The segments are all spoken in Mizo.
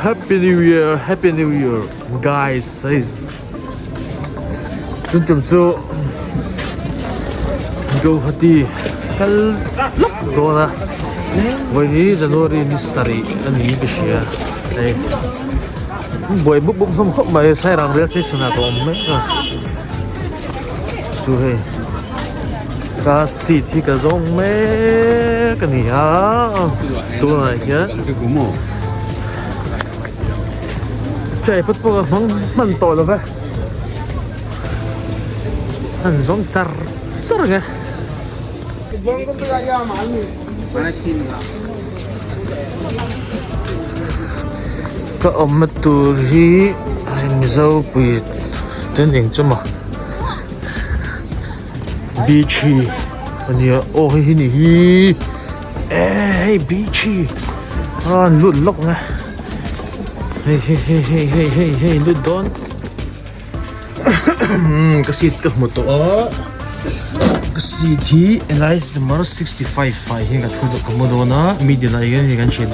Happy New Year Happy New Year guys hei tun tum chu Guwahati kal lawk dawn a vawiin hi January ni sarih a niin ka hria hei buai bup bup hlawm khawp mai Sairang rail station ah ka awm mek a chu hei ka seat hi ka zawng mek a ni a tunah hian tripod pawh ka hmang hman tawh lo ve an zawng char char ang e. Ka awmna tur hi Mizo pui ten eng chu maw Beach hi a nia aw hei hi ni hi eh hei beach hi a an lut lawk ang e hei hei hei hei hei hei hei lut dawn. Ka seat ka hmu tawh a ka seat hi Elias number 65 fai hian ka thu ka mu dawn a middle ah hian hei kan thian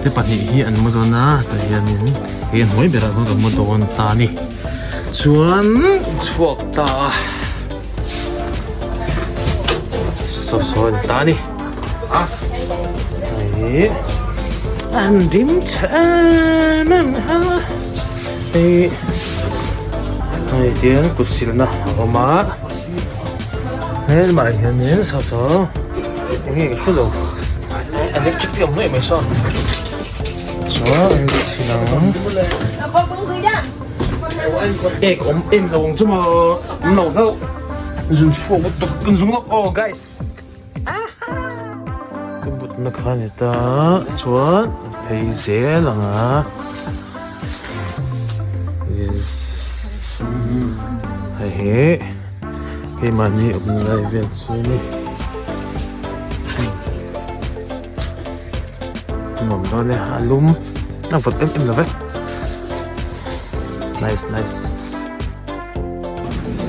te pahnih hi an mu dawn a tah hianin hei a hnuai berah khuan ka mu dawn ta a ni chuan chhuak ta a saw saw a ni ta a ni hei an rim chhe em em a hei hei tiang kut silna a awm a helmah hianin saw saw eng nge ka hre lo electric te a awm nuaih mai saw chuan an lut chhin ang ek awm em lo ang chu maw awm lo hlauh zun chhuak lutuk kan zung lawk aw guys. Ka mutna kha a ni ta chuan phei zel ang a yes hei hi keimahni awm lai vel chu a ni nuam dawn e a lum a vawt em em lo ve nice nice.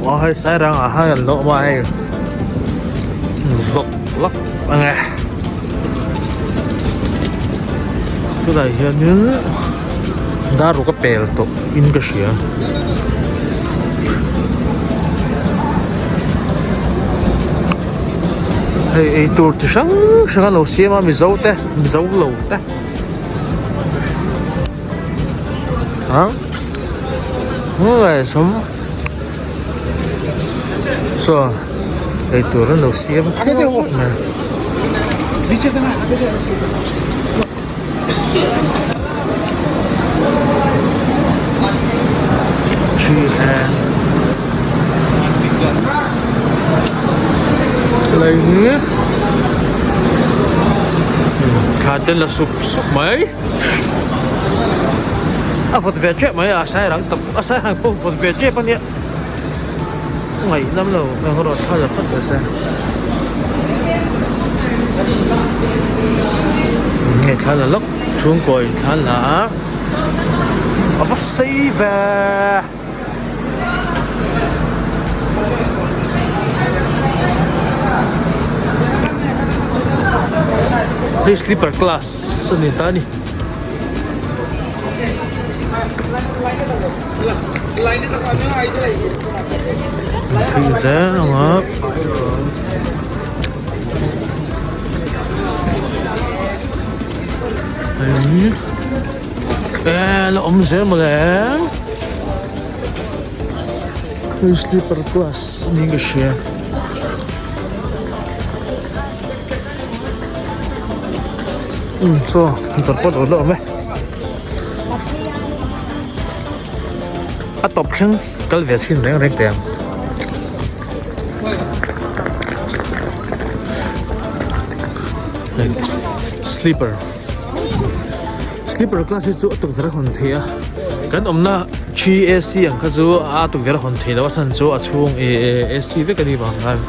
Aw hei sairang ah hian an lo awm a hei vlog lawk ang e tunah hianin dar ruk a pel tawh in ka hria hei eitur chi hrang hrang an lo siam a mizo te mizo lo te. Hả? Nge sum So ei tur an lo siam Three and Lai hi Thla te la sup sup mai. A vawt ve tep mai a sairang tak a sairang pawh vawt ve tep ania ngaihnam lo eng erawh thla la phawt ta se hei thla la lawk chhungkaw in thla la a a va sei ve. Hei sleeper class a ni ta a ni. Thil zel ang a. Eh la awm zel mawle hei sleeper class niin ka hria um saw motor pawh lo la awm e a tawp thleng kal ve chhin reng reng teh ang. Sleeper Sleeper class hi chu a tukverh a hawn thei a kan awmna 3 AC ang kha chu a tukverh a hawn thei lo a chhan chu a chhung ih AC vek a nih vang khan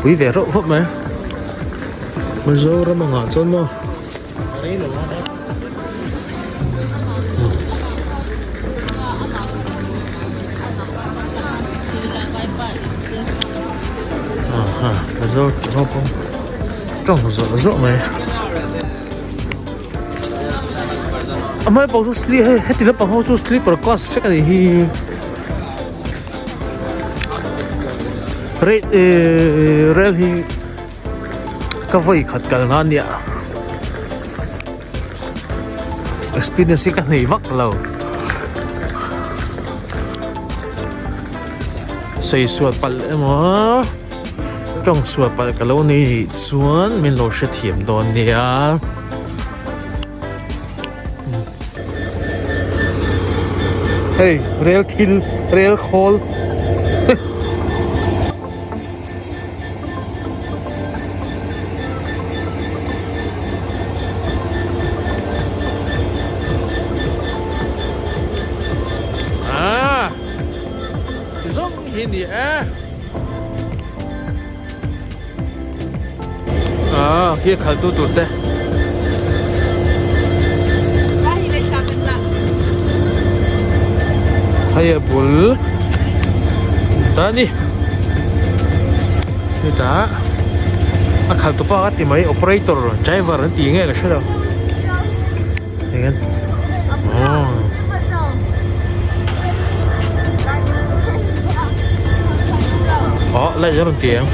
pui ve reuh khawp mai Mizoram angah chuan maw. Ha mizo naupang tawng zawh zawh mai. A hmai pawh chu sli hei heti lampang ho chu sleeper class vek a nih hi. Rei ehh rel hi ka vawi khat kal na ania experience hi ka nei vak lo sei sual palh emaw tawng sual palh ka lo nei nih chuan min lo hrethiam dawn nia. Hei rel thil rel khawl Ah ti zawng hi ni e Ah khi a khaltu tur te. Hei a bul ta a ni hetah a khaltu pa ka ti mai operator driver an tih nge ka hre lo eng aw. Aw light a rawn ti ang.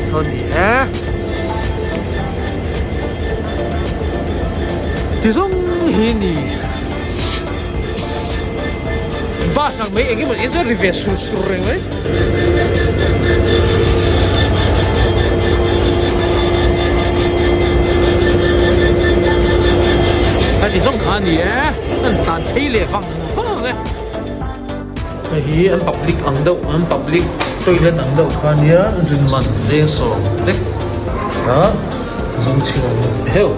Saw ni e ti zawng hi ni bus ang mai eng emaw eng chuan ri ve sur sur reng mai. Heti zawng kha a ni e an tlan phei leh vang vang e. Hei hi an public ang deuh an public toilet ang deuh kha ania zun man cheng sawm vek a zung chhin ang heuh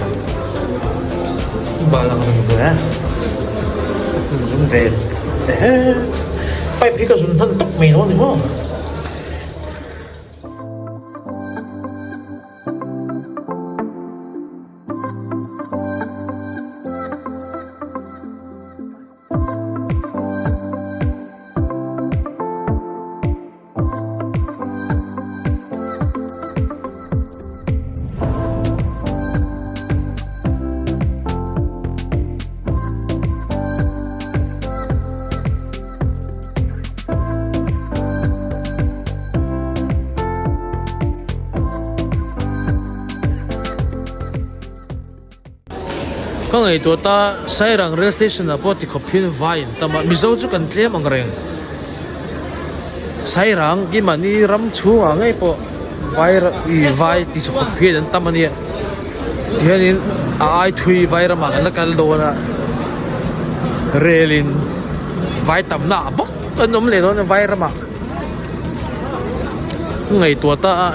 bal ang reng ve zung ve ehe pipe hi ka zun hman tawp mai lo a ni maw. Ka ngaihtuah ta Sairang rail station ah pawh tikhawp hian vai an tam a, Mizo chu kan tlem ang reng. Sairang keimahni ram chhungah ngei pawh vai ih vai ti chu khawp hian an tam a nia. Tihianin a ai thui vai ramah kan la kal dawn a, rel in vai tamna ah bawk an awm leh dawn a vai ramah. Ka ngaihtuah ta a.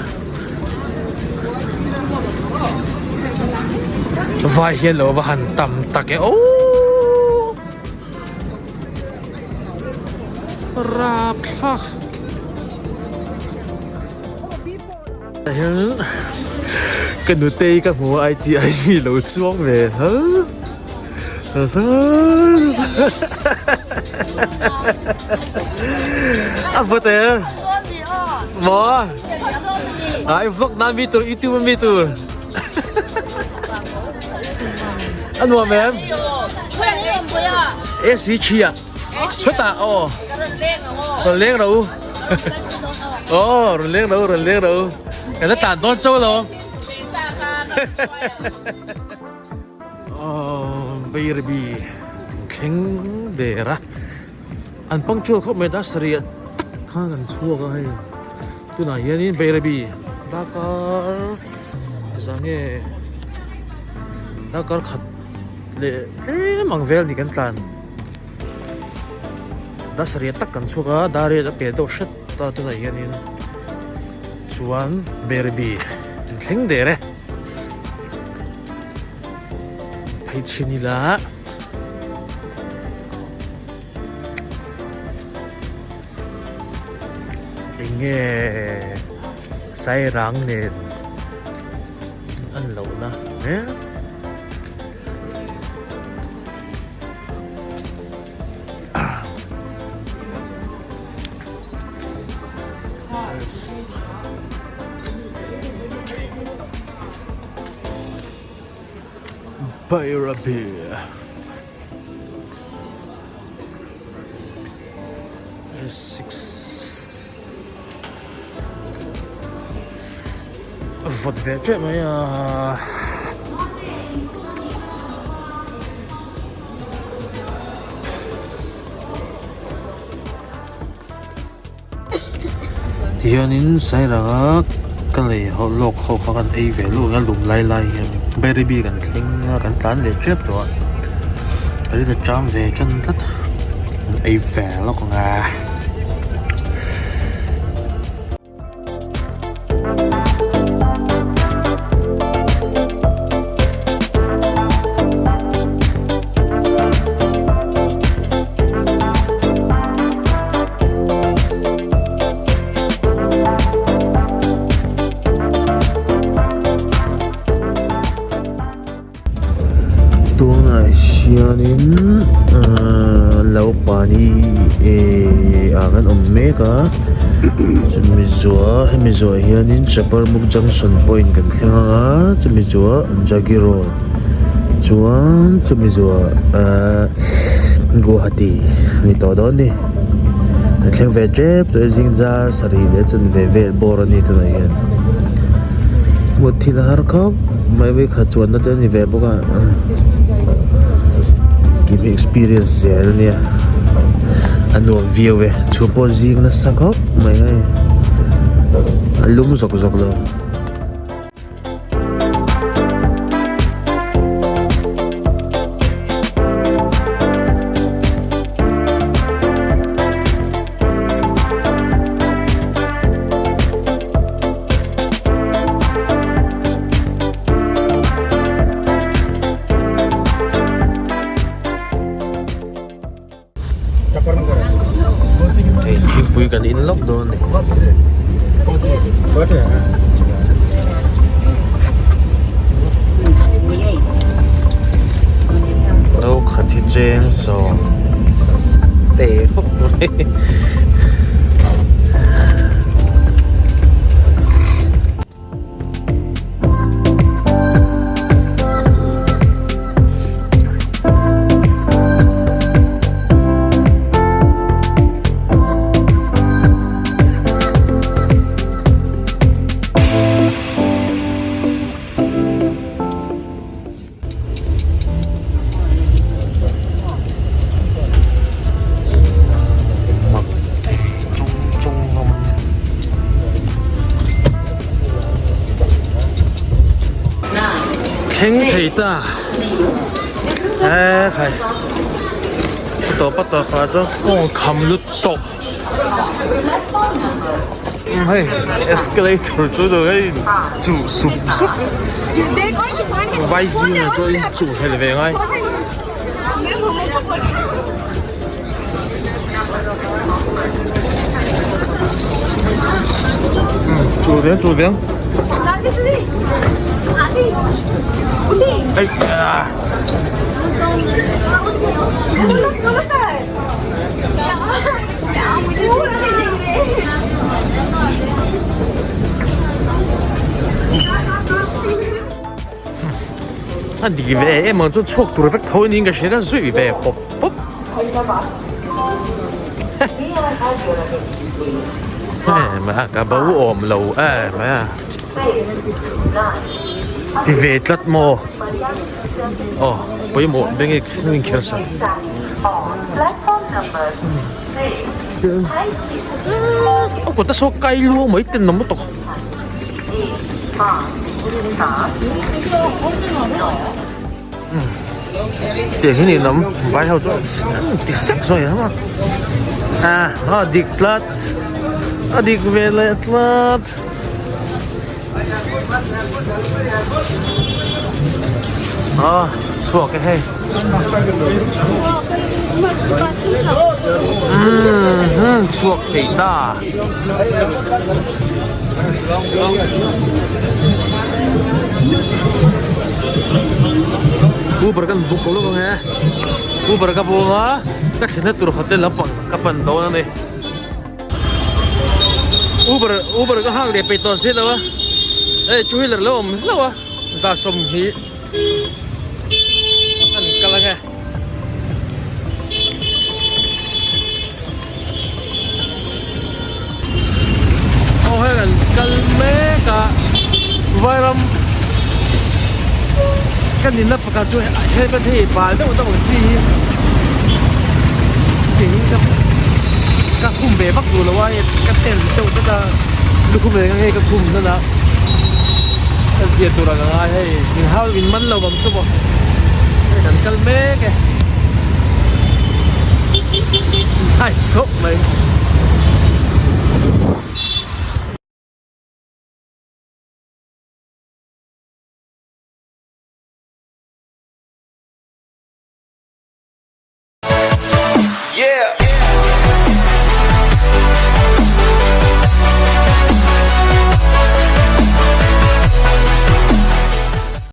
Vai hian lo va han tam tak e aww rapthlak tah hian ka nutei ka hmu a I T I mi lo chuang ve hlal a vawt em maw. Ai vlog na mi tur youtube mi tur a nuam em AC chi a chutah aw rawn leng ro aw rawn leng ro rawn leng ro kan la tlan dawn chauh alawm aw Bairabi thleng der a. An punctual khawp mai ta sarih tak khan an chhuak a hei tunah hianin Bairabi darkar zah nge darkar khat leh tlem ang vel ni kan tlan dar sarih tak kan chhuak a dar riat a pel deuh hret ta tunah hianin chuan Bairabi an thleng der e phei chhin ila. Eng nge Sairang nen an lohna he. Bairabi. Vawt ve teuh mai a. Tihianin Sairanga ka lei ho lawk ho kha kan ei ve luh ang a lum lai lai hian Bairabi kan thleng a kan tlan leh tep tawh a ka rin a cham ve tan tlat ei ve lawk ang a. Tunah hianin ahh Lopani ehh ah kan awm mek a chumi zuah hemi zuah hianin Chaparmukh junction point kan thleng ang a chumi zuah Jagiroad chuan chumi zuah ahh Guwahati a ni tawh dawn a ni an thleng ve tep tawh e zing zar sarih leh chanve vel bawr a ni tunah hian mut thil a har khawp mai vawikhat chuanna te a ni ve bawk a kim experience zel a nia a nuam viau e chhum pawh zing nasa khawp mai hei a lum zawk zawk lo. Hei thingpui kan in lawk dawn a ni. No khat hi cheng sawm te khawp mai. Mak thei chung chung awm a ni. Thleng thei ta e khai a tawp a tawp ah chuan kawng kham lut tawh hei escalator chu hei chuh sup sup vai zingah chuan chuh hel ve ngai. Chu veng chu veng. Ei ah. A dik ve em ang chu chhuak tur vek tho niin ka hria ka zui ve pawp pawp. Em a ka bo awm lo em a ti ve tlat maw aw pawimawh beng in kher sak. A kut a saw kai luang mai ten awm lutuk. Tiang hi ninawm vai ho chu ti sek sawi ang a a dik tlat a dik ve leh tlat a chhuak e hei. Umm chhuak thei ta. Uber kan book lawk ang e. Uber ka book a ka thlenna tur hotel lampang ka pan dawn a ni. Uber Uber ka nghak leh peih tawh si lo a hei two wheeler lo awm hlauh a 20 an kal ang e. Aw hei kan kal mek a vairam ka nihna pakhat chu helmet hi bal deuh deuh ang chi hi kei ka ka khum ve vak duh lo a hei ka ten deuh tlat a lukhum leh hei ka khum hnan a ka zia tur ang a ngai hei min hau min man lo ang chu maw hei kan kal mek e nice khawp mai. Yeah.